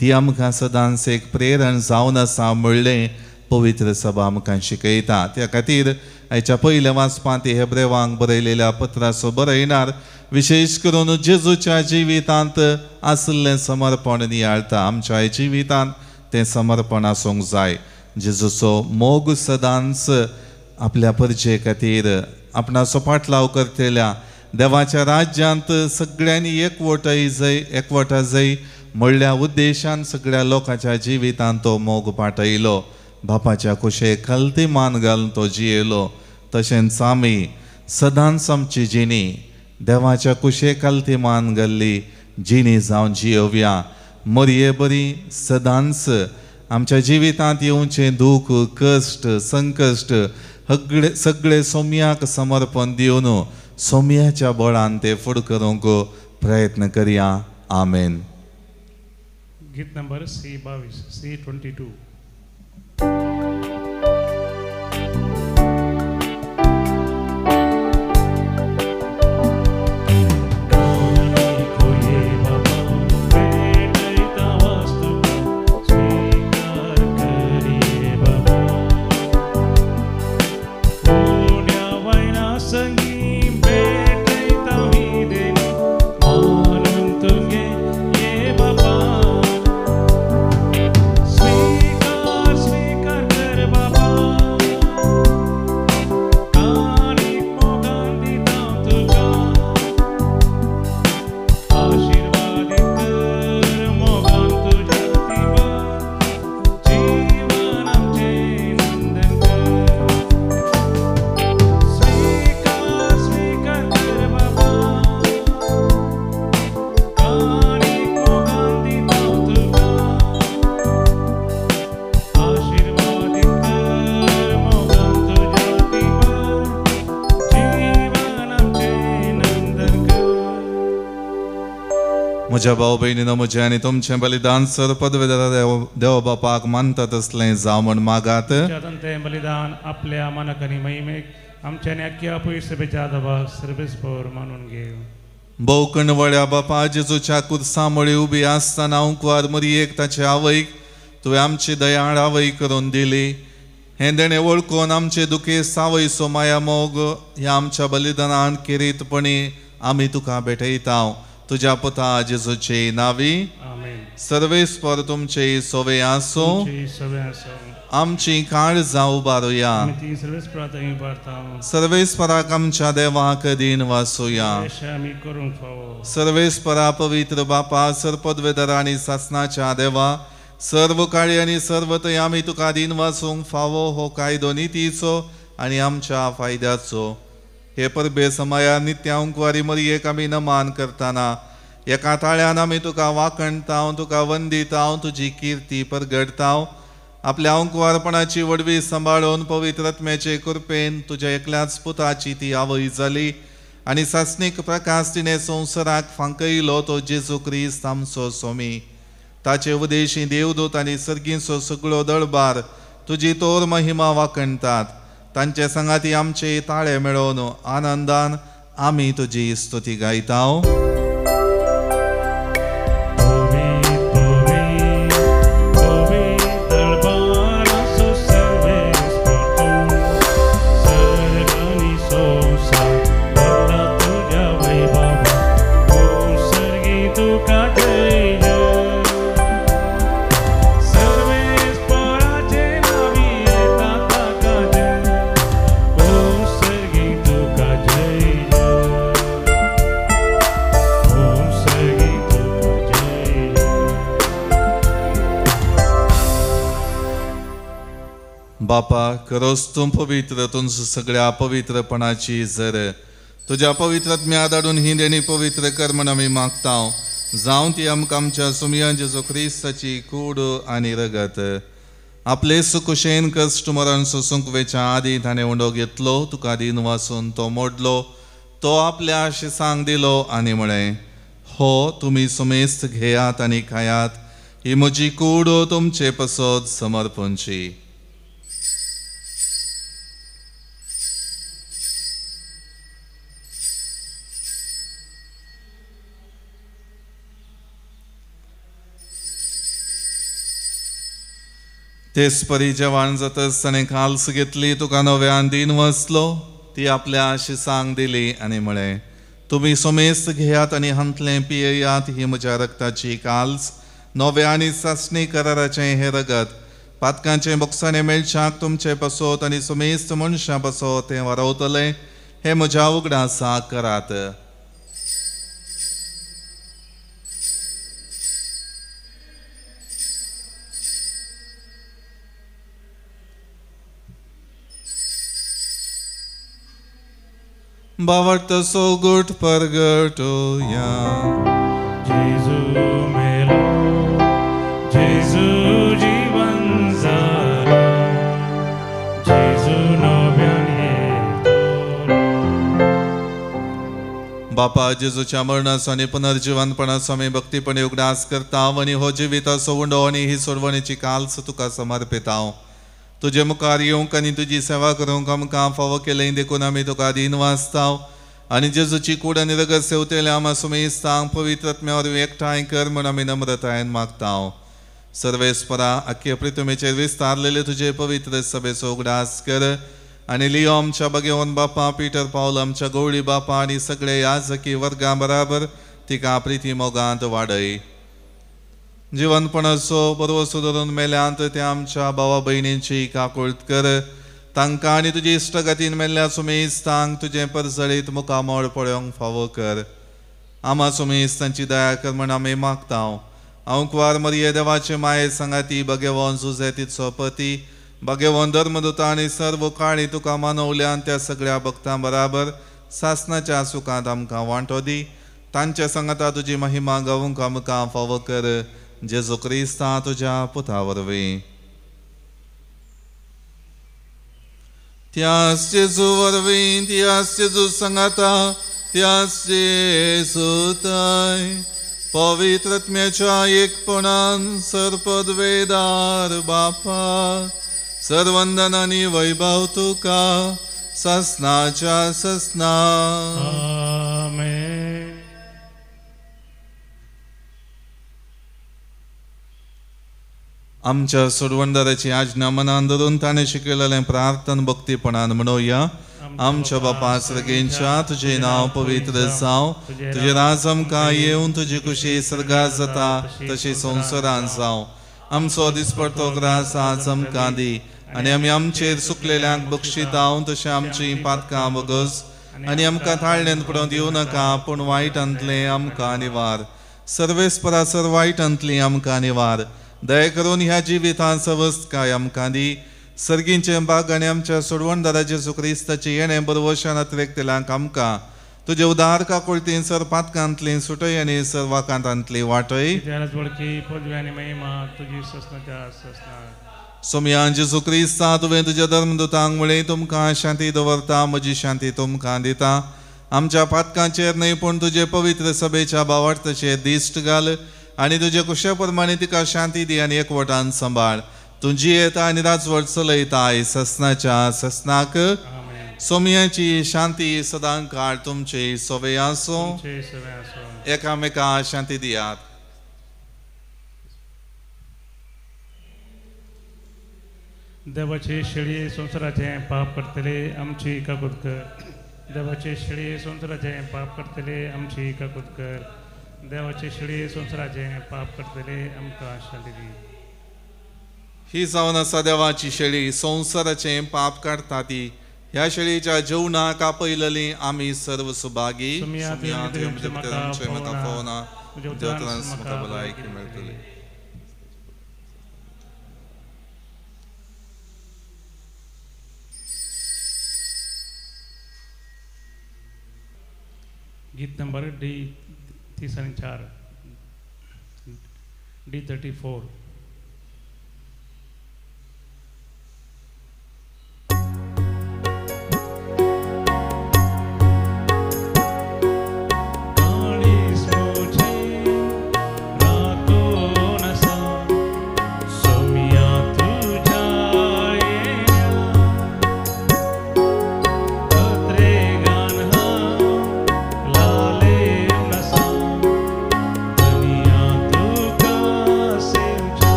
ती आमकां सदांच एक प्रेरण जावन आसा म्हणलें पवित्र सभा आमकां शिकयता. त्या खातीर आयच्या पयल्या वाचपांत हेब्रेवांक बरयलेल्या पत्राचो बरयणार विशेश करून जेजूच्या जिवितांत आशिल्लें समर्पण नियाळता. आमच्या जिवितांत तें समर्पण आसूंक जाय. जेजूचो मोग सदांच आपल्या परजे खातीर आपणाचो पाटलाव करतल्या देवाच्या राज्यांत सगळ्यांनी एकवटाय जाय एकवटा जाय म्हणल्या उद्देशान सगळ्या लोकांच्या जिवितांत तो मोग पाठयलो. बापाच्या कुशेक खालती मान घालून तो जियेलो. तशेंच आमी सदांच आमची जिणी देवाच्या कुशेक खालती मान घाल्ली जिणी जावन जियोवया. मोरये बरी सदांच आमच्या जिवितांत येवचें दूख कश्ट संकश्ट सगळे सगळे सोम्याक समर्पण दिवन सोम्याच्या बळान ते फुड करूंक प्रयत्न करया. आमेन. गीत नंबर C22 C22. म्हज्या भाव भयणीनो, म्हजें आनी तुमचें बलिदान सर पदवेदारा देव बापाक मानता तसलें जावं म्हण मागात. तें बलिदान आपल्या मानक आनी महिमेक आमच्या आनी अख्ख्या पयसभेच्या दबाक सर्वेस्पर मानून घेव. भोवकणवळ्या बापा जेजूच्या कुर्सा मुळे उबी आसतना उंकवार मरयेक ताचे आवयक तुवें आमची दयाळ आवय करून दिली. हें देणें वळखून आमचे दुखेस्त आवयचो माया मोग ह्या आमच्या बलिदानान खेरीतपणी आमी तुका भेटयता. तुज्या पुता जेजूचे नावी. सर्वेस्पर तुमचे सोवे आसूं. आमची काळजां उबारुया. सर्वेस्पराक आमच्या देवाक दीन वासुया. सर्वेस्परा पवित्र बापा सरपदवेदर आनी सासनाच्या देवा सर्व काळी आनी सर्व थंय आमी तुका दीन वासूंक फावो हो कायदो नितीचो आनी आमच्या फायद्याचो. हे परबे समाया नित्या उंकवारी मरयेक आमी नमान करतना एका ताळ्यान आमी तुका वाखणताव, तुका वंदिताव, तुजी किर्ती परगडताव. आपल्या उंकवारपणाची वडवी सांबाळून पवित्र आत्म्याचे कृपेन तुज्या एकल्याच पुताची ती आवय जाली आनी सासणीक प्रकाश तिणें संवसाराक फांकयलो तो जेजू क्रिस्त आमचो स्वामी. ताचे उदेशी देवदूत आनी सर्गींचो सगळो दळबार तुजी तोर महिमा वाखणतात. तांचे संगाती आमचे ताळे मेळोवन आनंदान आमी तुजी स्तुती गायता. बापा खरोच तूं पवित्र, तुमचो सगळ्या पवित्रपणाची जर तुज्या पवित्र आत्म्या धाडून ही देणी पवित्र कर म्हण आमी मागता, जावं ती आमकां आमच्या सुमया जेजू क्रिस्ताची कूड आनी रगत. आपले सुकुशेन कश्ट मरण सोसूंक वेच्या आदी ताणें उंडो घेतलो, तुका दिन वासून तो मोडलो, तो आपल्या शिसांक दिलो आनी म्हळें, हो तुमी सुमेस्त घेयात आनी खायात, ही म्हजी कूड तुमचे पसत समर्पणची. तेच परी जेवण जातच ताणें काल्स घेतली, तुका नव्यान दिन वसलो, ती आपल्या शिसांक दिली आनी म्हळें, तुमी सोमेस्त घेयात आनी हांतलें पियेयात, ही म्हज्या रक्ताची काल्स, नव्या आनी सासणी कराराचें हें रगत, पातकांचें बोक्साणें मेळच्याक तुमचे पसोत आनी सोमेस्त मनशां पसोत तें वारवतलें, हें म्हज्या उगडासाक करात. बावट सोगुट परगटोया. जेजू मेलो, जेजू जीवन जाला, जेजू नव्यान येतलो. बापा जेजूच्या मरणाचो आनी पुनर्जिवनपणाचो आमी भक्तीपणे उगडास करता आनी हो जिविताचो उंडो आनी ही सोडवणेची काल्स तुका समर्पिता. तुजे मुखार येवंक आनी तुजी सेवा करूंक आमकां फावो केलें देखून आमी तुका दीन वाचता आनी जेजूची कूड आनी रगत सेवतेल्या आमा सुमेस्तांक पवित्र आत्म्या वरवीं एकठांय कर म्हूण आमी नम्रतायेन मागता. सर्वेस्परा आख्खे पृथ्वीचेर विस्तारलेले तुजे पवित्र सभेचो उगडास कर आनी लियो आमच्या बगेवन बापा, पीटर पावल आमच्या गवळी बापा आनी सगळे याजकी वर्गां बराबर तिका प्रिती मोगांत वाडय. जिवनपणाचो बरवसो धरून मेल्यांत त्या आमच्या भावा भयणींची काकुळट कर, तांकां आनी तुजी इश्टगतीन मेल्ल्या सुमेस्तांक तुजें परजळीत मुखामळ पळोवंक फावो कर. आमा सुमेस्तांची दया कर म्हण आमी मागता. अंकवार मरिये देवाचे माये सांगाती भगेवन जुजे तिचो पती भगेवन धर्मदूता आनी सर्व काळी तुका मानवल्यान त्या सगळ्या भक्तां बराबर सासनाच्या सुखांत आमकां वांटो दी. तांच्या सांगाता तुजी महिमा गावूंक आमकां फावो कर, जेजू क्रिस्ता तुज्या पुता वरवीं. त्यास जेजू वरवीं, त्यास जेजू सांगाता, त्यास जेजू ताय पवित्र आत्म्याच्या एकपणान सर्पदवेदार बापा सर्वंदन आनी वैभव तुका ससनाच्या ससना. आमेन. आमच्या सोडवणदाराची आज्ञा मनान धरून ताणें शिकयलेलें प्रार्थन भक्तीपणान म्हणोया. आमच्या बापा सर्गेंच्या, तुजें नांव पवित्र जावं, तुजें राज आमकां येवन, तुजी खुशी सर्गात जाता तशी संवसारांत जावं. आमचो दिसपडतो ग्रास आज आमकां दी आनी आमी आमचेर चुकलेल्यांक बक्षिताव तशें आमचीं पातकां बगस आनी आमकां ताळ्यांत पडोवन दिवं नाका, पूण वायटांतलें आमकां निवार. सर्वेस्परा सर वायटांतली आमकां निवार. दया करून ह्या जिवितांत सवस्तकाय आमकां दी. सर्गींचे बाग आनी आमच्या सोडवणदारा जेजू क्रिस्ताचें येणें बरवशान अतिरेकतेल्यांक आमकां तुजे उदार काकुळतीन सर पातकांतली सुटय आनी सर वाकांतांतली वाटय. सोमया जेजू क्रिस्ता, तुवें तुज्या धर्मदूतांक म्हळें, तुमकां शांती दवरता, म्हजी शांती तुमकां दिता. आमच्या पातकांचेर न्हय पूण तुजे पवित्र सभेच्या भावार्थाचेर दिश्ट घाल आनी तुजे कुशे प्रमाणे तिका शांती दी आनी एकवटान सांबाळ. तुजी येता आनी राजवट चलयताय ससनाच्या ससनाक. सोमयाची शांती सदां काळ तुमचे सवे आसूं. एकामेका शांती दियात. देवाचे शेळये संवसाराचें पाप करतले आमची काकूत कर. देवाचे शेळये संवसाराचें पाप करतले आमची काकूत कर. देवाचे शेळये संवसाराचें पाप करतले आमकां शांती दी. ही जावन आसा देवाची शेळी, संवसाराचें पाप काडटा ती. ह्या शेळीच्या जेवणाक आपयलेली आमी सर्व सुभागी. भलायकी मेळटली. गीत नंबर डी 34, डी 34।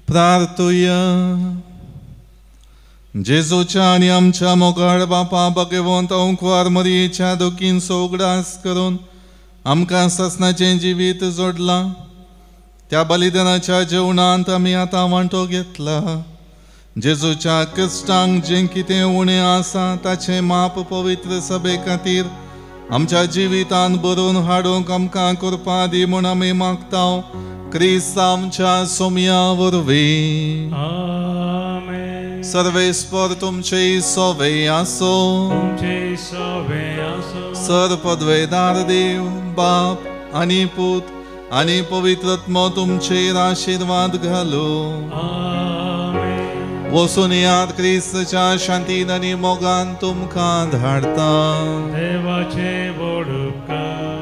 प्रार्थुया. जेजूच्या आनी आमच्या मोगाळ बापा भगवंत अंकुवार मरियेच्या दुखींचो उगडास करून आमकां ससनाचें जिवीत जोडलां. त्या बलिदानाच्या जेवणांत आमी आतां वांटो घेतला. जेजूच्या क्रिस्तांक जें कितें उणें आसा ताचें माप पवित्र सभे खातीर आमच्या जिवितांत बरोवन हाडूंक आमकां करपा दी म्हूण आमी मागता क्रिस्त आमच्या सोम्या वरवीं. आमेन. सर्वेस्पर तुमचे सोवे आसो. तुमचे सोवे आसो. सर पदवेदार देव बाप आनी पूत आनी पवित्र आत्मो तुमचेर आशिर्वाद घालो. आमेन. वचून याद क्रिस्तच्या शांतीन आनी मोगान तुमकां धाडता. देवाचे व्हड उपकार.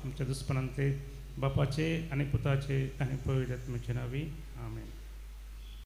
आमच्या दुस्पनांतले बापाचे आणि पुताचे आणि पवित्र आत्म्याचे नावी. आमेन.